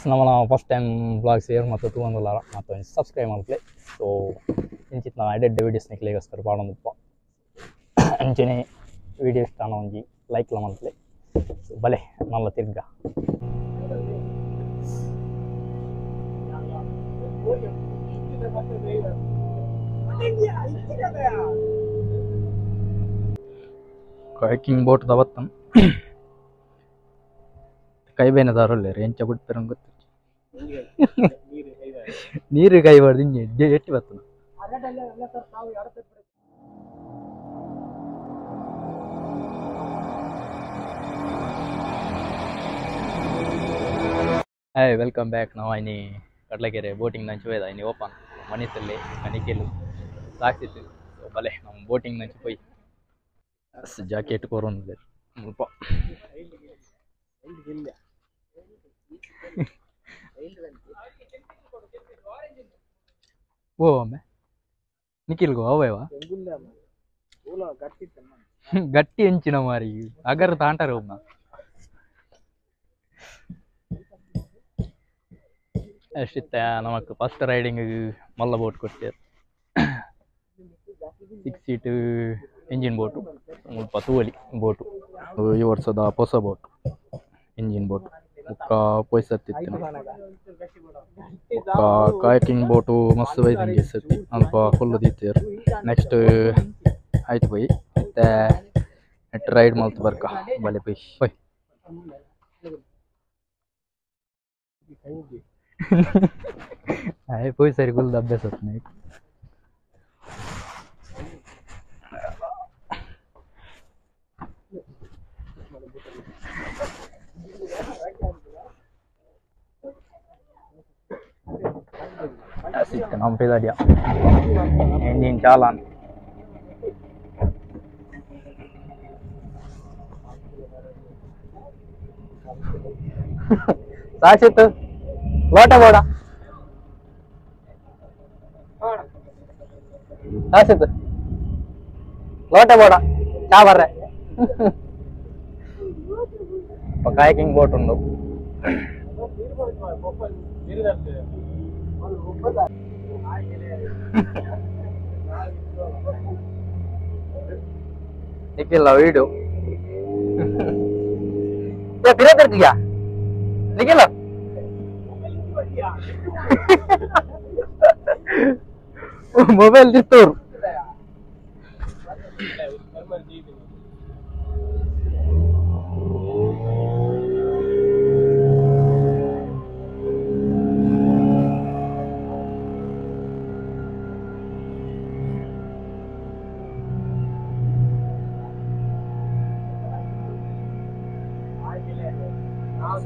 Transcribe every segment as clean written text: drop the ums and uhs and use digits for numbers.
Guys ನಮ್ಮನ first time blog ಸೇರ್ ಮತ್ತು ತೂವೊಂದುಲ್ಲಾರ ಮತ್ತು ಸಬ್ಸ್ಕ್ರೈಬ್ ಮಲ್ಪಲೆ. ಸೊ ಇಂಚಿತ್ನ ಎಡ್ಡೆ ವೀಡಿಯೋಸ್ ನಿಕ್ಲೆಗೋಸ್ಕರ ಪಾಡೊಂದುಪ್ಪ. ಅಂಚನೆ ವೀಡಿಯೋ ಇಷ್ಟ ಒಂಜಿ ಲೈಕ್ಲ ಮಲ್ಪಲೆ. ಸೊ ಬಲೆ ಮಲ್ಲ ತಿರ್ಗ. ಕಯಾಕಿಂಗ್ ಬೋಟ್ ದವತ್ತಂ ಕೈ ಬೇನೆ ದಾರಲ್ಲೇರು ಎಂಚ ಬಿಡ್ಪೆರಂಗ್ ಗೊತ್ತಿಜ್ಜಿ. ನೀರು ಕೈ ಬಾರ್ದು ಇಂಜೆ ಎಟ್ಟಿ ಬತ್ತನ. Hi welcome back. ನಾವು ಐನಿ ಕಡಲಕೆರೆ ಬೋಟಿಂಗ್ ನಂಚು ಹೋಯ್ದ ಐನಿ ಓಪನ್ ಮನಿತಲ್ಲಿ ನಿಖಿಲ್ ಸಾಕ್ಸಿತ್ತು. ಸೊ ಬಲೆ ನಮ್ಮ ಬೋಟಿಂಗ್ ನಂಚು ಪೋಯ್ ಜಾಕೆಟ್ ಕೊರೊಂದು ಮುಲ್ಪ. ಓ ಅಮ್ಮೆ ನಿಖಿಲ್ಗೋ ಅವಯವಾ ಗಟ್ಟಿ ಎಂಚಿನ ಮಾರಿ ಅಗರ್ ತಾಂಟಾರ ಒಮ್ಮ. ಅಷ್ಟಿತ್ತ ನಮಕ್ ಫಸ್ಟ್ ರೈಡಿಂಗ್ ಮಲ್ಲ ಬೋಟ್ ಕೊಡ್ತೇವೆ. 6 ಸೀಟ್ ಇಂಜಿನ್ ಬೋಟು ಮುಲ್ಪ ತೂವಲಿ ಬೋಟು. ಈ ವರ್ಷದ ಹೊಸ ಬೋಟ್ ಇಂಜಿನ್ ಬೋಟ್ ಬುಕ್ಕ ಪೊಯ್ಸತ್ತಿತ್ತು. ಬುಕ್ಕ ಕಾಯಕಿಂಗ್ ಬೋಟು ಮಸ್ತ್ ಬೈದಂಗೆ ಸತಿ ಅಲ್ಪ ಫುಲ್ ದೀತೇರು. ನೆಕ್ಸ್ಟ್ ಆಯ್ತು ಪೋಯಿ ಮತ್ತೆ ನೆಟ್ ರೈಡ್ ಮಲ್ತು ಬರ್ಕ ಬಲೆ ಪೋಯ್ ಪೋಯ್. ಆಯ್ ಪೋಯ್ ಸರಿ ಕುಲ್ದ ಅಭ್ಯಾಸ ಆತ್. ಸಿಕ್ಕ ನಮ್ಮ ಪಿದಾಡಿಯ ಎಂಜಿನ್ ಚಾಲಾನ್. ಸಾಕ್ಷಿತ್ ಲೋಟ ಬೋಡ ಸಾಕ್ಷಿತ್ ಲೋಟ ಬೋಡ ಚಾ ಬರ್ರೆ. ಕಾಯಕಿಂಗ್ ಬೋಟ್ ಉಂಡು. ನಿಖಿಲ್ ವೀಡಿಯೋ ಪಿರತಿರ್ತೀಯಾ ನಿಖಿಲ್? ಮೊಬೈಲ್ ತಿತ್ತೂರು.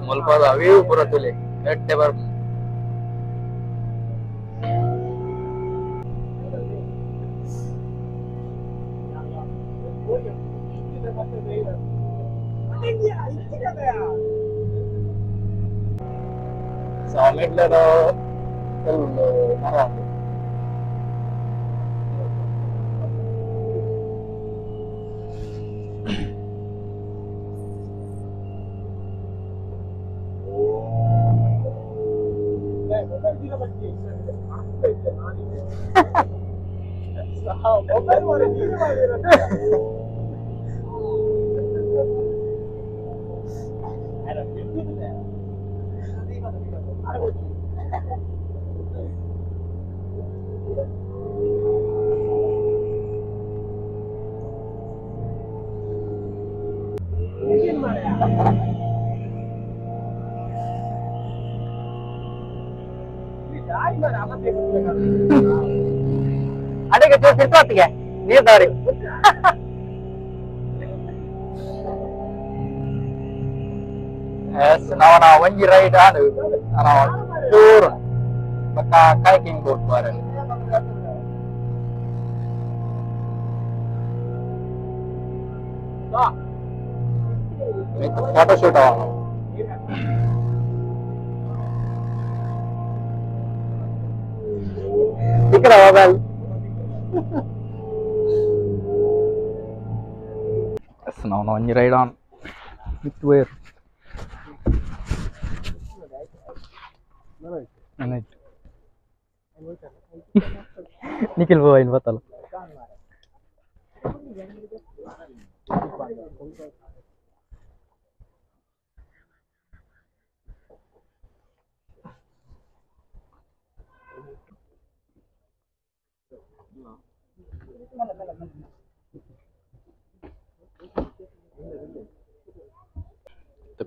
ಮುಲ್ಪದ ವ್ಯೂ ಪೂರ ತುಲೆ ನೆಟ್ಟೆ ಬರ್ಪು. ಸೊ ಮಿಡ್ಲದ ಫುಲ್ ಮರ ಉಂಟು. ಅಡಿಗೆ ತಿರ್ಕೋತಿಗೆ ನೀರ್ ದಾರಿ. ಎಸ್ ನಾವನ ಒಂಜಿ ರೈಡ್ ಆಂಡ್ ನಾವು ಟೂರ್ ಬೊಕ್ಕ ಕಾಯಕಿಂಗ್ ಬೋಟ್ ಬಾರಲ್ಲಿ. ಫೋಟೋ ಶೂಟ್ ಅವ. ಮೊಬೈಲ್ ಎಸ್ ನಾವು ಒಂಜಿ ರೈಡ್ ಆನ್ ವಿತ್ ವೇರ್. Nikhil ಪೋಯಿನ್ ಬತ್ತಲ್ಲ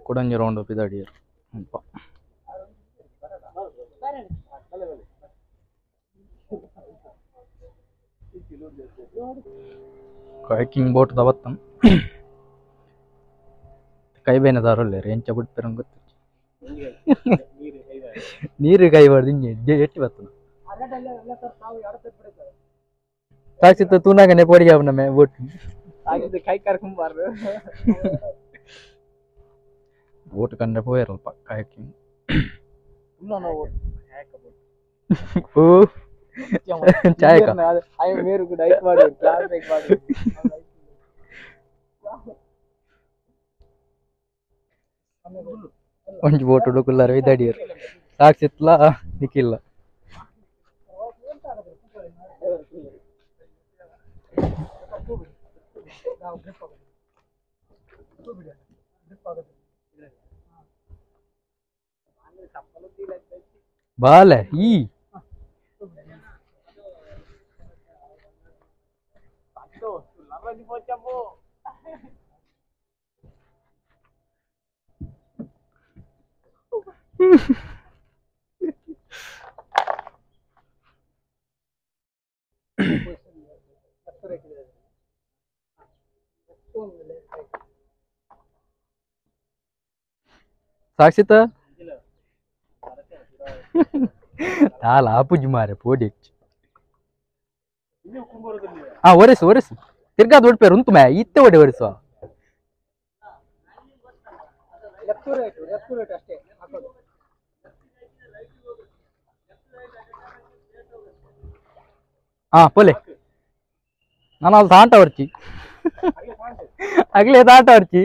ಕುಡಂಜಿ ರೌಂಡ್ ಪಿದಾಡಿಯರ್ ಅಲ್ಪ ಕಯಾಕಿಂಗ್ ಬೋಟ್ ದವತ್ತಂ ಕೈ ಬೇನೆ ದಾರಲ್ಲೇರು ಎಂಚ ಬಿಡ್ಪೇರಂಗ್ ಗೊತ್ತಿಲ್ಲ ನೀರು ಕೈ ಬಾರ್ದು ಇಂಜೆ ಎಟ್ಟಿ ಬತ್ತನ ಸಾಕ್ಷಿತ ತೂನಾಗನೆ ಪೋಡಿಗೆ ನಮ್ಮ ಬೋಟ್ ಕೈ ಕರ್ಕೊಂಬಾರ್ದು ಬೋಟ್ ಕಂಡ್ರೆ ಪೋಯರಲ್ಪ ಕಯಾಕಿಂಗ್ ಓ ಚಾಯಕ ಒಂಜಿ ಬೋಟ್ ಹುಡುಕುಲ್ಲಾರ ವಿದಡಿಯರು ಸಾಕ್ಷಿತ್ಲ ನಿಕ್ಕಿಲ್ಲ ಬಾಲೆ ಈ ಸಾಕ್ಷಿತ ತಾಲ ಆಪುಜಿ ಮಾರೆ ಪೋಡಿ ಹಾ ಒರೆಸು ಒರೆಸು ತಿರ್ಗಾ ದೊಡ್ಡ ಪೇರು ಉಂಟು ಮೇ ಇತ್ತೆ ಒಡೆ ಒರೆಸುವ ಹಾ ಪೋಲೆ ನಾನು ಅಲ್ಲಿ ತಾಂಟ ವರ್ಚಿ ಅಗ್ಲೇ ತಾಂಟ ವರ್ಚಿ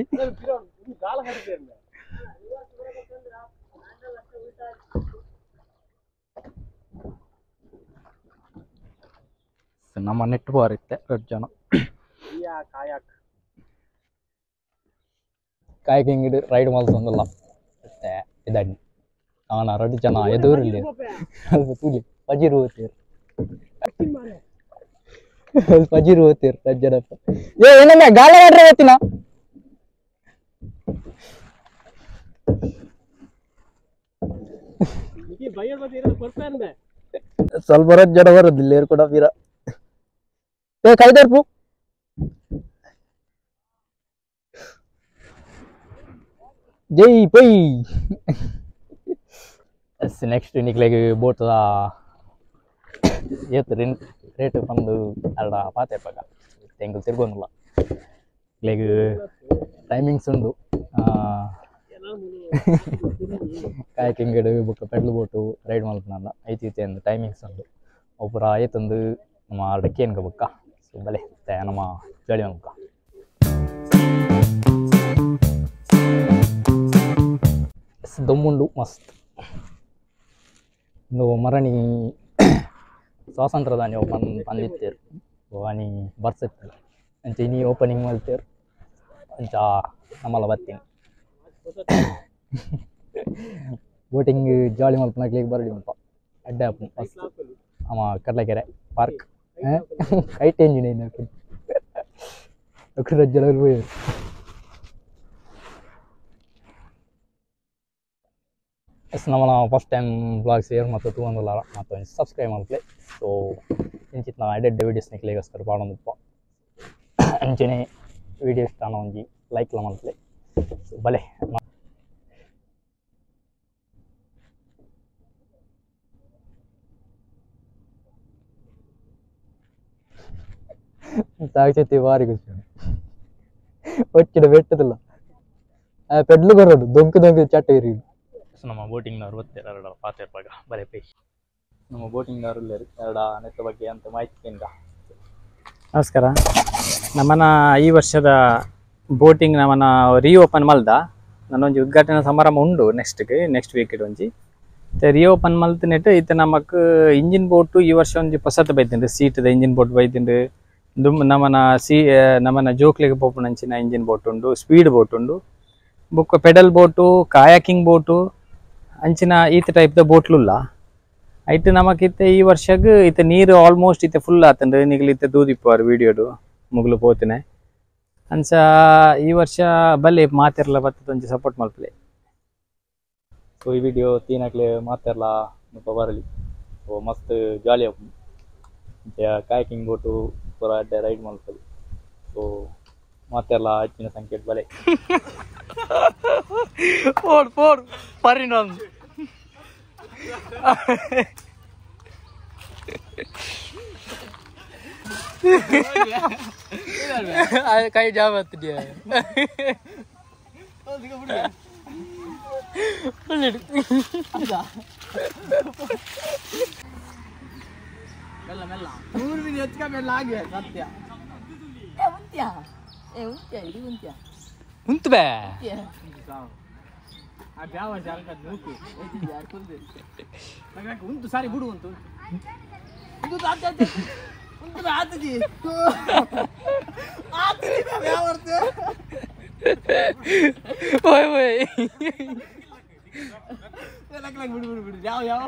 ನಮ್ಮ ನೆಟ್ ಬಾರಿತ್ತೆ ಎರಡು ಜನ ಕಾಯಕಿಂಗ್ ರೈಡ್ ಮಲ್ತೊಂದುಲ್ಲ ಮತ್ತೆ ಇದಾಡಿ ನಾನು ಎರಡು ಜನ ಎದುರಲ್ಲಿ ಅಲ್ಪ ತೂಲಿ ಪಜಿರು ಹೋಗ್ತೀರಿ ಪಜಿರು ಹೋಗ್ತೀರಿ ಎರಡು ಜನಪ್ಪ ಏ ಏನಮ್ಮ ಗಾಲ ಮಾಡ್ರೆ ಹೋಗ್ತೀನ ಸ್ವಲ್ಪ ರದ್ದು ಜನ ಬರೋದಿಲ್ಲ ಏರ್ ಕೂಡ ಬೀರ ಏ ಕೈದರ್ಪು ಜೈ pi S next ನಿಕ್ಲೆಗ್ ಬೋಟ್ದ ಏತ್ ರೇಟ್ ಬಂದು ಅಲ್ಲ ಪಾತೆ ಪಗ ತೆಂಗು ತಿರ್ಗೊಂದಿಲ್ಲ ನಿಕ್ಲೆಗ್ ಟೈಮಿಂಗ್ಸ್ ಉಂಡು ಕಾಯಕಿಂಗ್ ಬೊಕ್ಕ pedal boat ride ಮಲ್ಪನಲ್ಲ ಐತಿ ಐತಿ ಅಂದು ಟೈಮಿಂಗ್ಸ್ ಉಂಡು ಒಬ್ಬರ ಏತಂದು ನಮ್ಮ ಅಡಕ್ಕೆ ಬೊಕ್ಕ ಸೊ ಬಲೆ ನಮ್ಮ ಜಾಲಿ ಮಲ್ಕ ದಮ್ಮುಂಡು ಮಸ್ತ್ ಇಂದು ಮರಣಿ ಸ್ವಾತಂತ್ರ್ಯದಾನಿ ಓಪನ್ ಬಂದಿತ್ತೇರು ಅನಿ ಬರ್ಸಿತ್ತಲ್ಲ ಅಂಚ ಇನಿ ಓಪನಿಂಗ್ ಮಲ್ತೇರು ಅಂಚ ನಮ್ಮಲ್ಲ ಬತ್ತೀನಿ ಬೋಟಿಂಗ್ ಜಾಲಿ ಮಲ್ಪನಕ್ಲಿಗೆ ಬರಲಿ ಉಂಟ ಅಡ್ಡೆ ಆಪು ಮಸ್ತ್ ಅಮ್ಮ ಕಡಲಕೆರೆ park kite engine ಏನು ಹೋಯಿ ಎಸ್ ನಮ್ಮನ first time blog share ಮತ್ತು ತೂವೊಂದುಲ್ಲಾರ ಮತ್ತು ಸಬ್ಸ್ಕ್ರೈಬ್ ಮಲ್ಪಲೆ ಸೊ ಇಂಚಿತ್ನ ಎಡ್ಡೆ ವೀಡಿಯೋಸ್ ನಿಕ್ಲೆಗೋಸ್ಕರ ಪಾಡೊಂದುಪ್ಪ ಅಂಚನೆ ವೀಡಿಯೋ ಇಷ್ಟ ಒಂಜಿ ಲೈಕ್ಲ ಮಲ್ಪಲೆ ಸೊ ಬಲೆ ಸಾಕ್ಷಿ ಬಾರಿ ಖುಷಿ ಒಚ್ಚಿಡ ಬೆಟ್ಟದಿಲ್ಲ ಪೆಡ್ಲು ಬರೋದು ದೊಂಕು ದೊಂಕು ಚಟ್ಟ ಇರಿ. ನಮ್ಮ ಬೋಟಿಂಗ್ನವರು ಗೊತ್ತಿಲ್ಲ ಎರಡ ಪಾತಿರ್ಪಾಗ ಬಲೆ ಪೈ ನಮ್ಮ ಬೋಟಿಂಗ್ನವರು ಎರಡ ನೆತ್ತ ಬಗ್ಗೆ ಅಂತ ಮಾಹಿತಿ. ನಮಸ್ಕಾರ. ನಮ್ಮನ ಈ ವರ್ಷದ ಬೋಟಿಂಗ್ ನಮ್ಮನ ರೀಓಪನ್ ಮಲ್ದ ನನ್ನೊಂಜಿ ಉದ್ಘಾಟನಾ ಸಮಾರಂಭ ಉಂಡು ನೆಕ್ಸ್ಟ್ ವೀಕ್ ಒಂಜಿ. ರಿಓಪನ್ ಮಲ್ತಿನೆಟ್ ಇತ್ತೆ ನಮಕ್ ಇಂಜಿನ್ ಬೋಟು ಈ ವರ್ಷ ಒಂಜಿ ಪೊಸತ್ ಬೈತುಂಡು ಸೀಟ್ದ ಇಂಜಿನ್ ಬೋಟ್ ಬೈತುಂಡು ದುಂಬು ನಮನ ಸಿ ನಮನ ಜೋಕ್ಲೆಗ್ ಪೋಪುನಂಚಿನ ಇಂಜಿನ್ ಬೋಟ್ ಉಂಡು ಸ್ಪೀಡ್ ಬೋಟ್ ಉಂಡು ಬೊಕ್ಕ ಪೆಡಲ್ ಬೋಟು ಕಾಯಾಕಿಂಗ್ ಬೋಟು ಅಂಚಿನ ಈತ ಟೈಪ್ ದ ಬೋಟ್ಲುಲ್ಲ ಐಟ್ ನಮಕ್ ಇತ್ತೆ ಈ ವರ್ಷಗ್ ಇತ್ತೆ ನೀರು ಆಲ್ಮೋಸ್ಟ್ ಇತ್ತೆ ಫುಲ್ ಆತುಂಡು ನಿಗಲ್ ಇತ್ತೆ ದೂದಿಪ್ಪುವಾರ್ ವಿಡಿಯೋಡು ಮುಗುಲು ಪೋತಿನೆ ಅಂಚ ಈ ವರ್ಷ ಬಲ್ಲೆ ಮಾತೆರ್ಲ ಬತ್ತದ ಒಂಜಿ ಸಪೋರ್ಟ್ ಮಲ್ಪಲೆ. ಸೊ ಈ ವಿಡಿಯೋ ತೀನಕ್ಲೆ ಮಾತೆರ್ಲ ಮುಲ್ಪ ಬರಲಿ. ಸೊ ಮಸ್ತ್ ಜಾಲಿ ಆಪುಂಡು ಕಾಯಾಕಿಂಗ್ ಬೋಟು ಪೂರ ಎಡ್ಡೆ ರೈಡ್ ಮಲ್ಪೊಲಿ. ಸೊ ಮಾತೆರ್ಲ ಹೆಚ್ಚಿನ ಸಂಖ್ಯೆಡ್ ಬಲೆ. ಪೋಡ್ ಪೋಡ್ ಪರಿಣಾಮ ಕೈ ಜಾಮ್ ಆತಿದ್ಯಾ ಮೆಲ್ಲ ಮೆಲ್ಲ ನೂರು ಮಿನಿ ಹೆಚ್ಚು ಮೆಲ್ಲ ಆಗಿ ಸತ್ಯ. ಉಂತ್ಯಾ ಏ ಉಂತ್ಯಾ ಇಡೀ ಉಂತ್ಯಾ ಉಂತು ಬೇ ಉಂಟು ಸಾರಿ ಬಿಡು ಉಂಟು ಉಂಟು ಆತಜಿ ಆತಜಿ ಯಾವ ಓಯ್ ಓಯ್ ಬಿಡು ಬಿಡು ಬಿಡು ಯಾವ ಯಾವ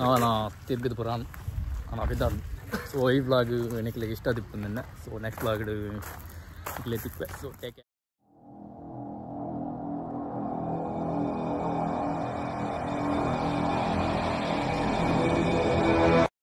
ಅವನ ತಿರ್ಗದ ಪುರಾನ್ ಅವನ. ಸೊ ಈ ವ್ಲಾಗ್ ನಿಕ್ಲೆಗ್ ಇಷ್ಟ ದಿಪ್ಪುಂದು. ಸೊ ನೆಕ್ಸ್ಟ್ ವ್ಲಾಗ್ ನಿಕ್ಲೆ ತಿಕ್ವೆ. So take care.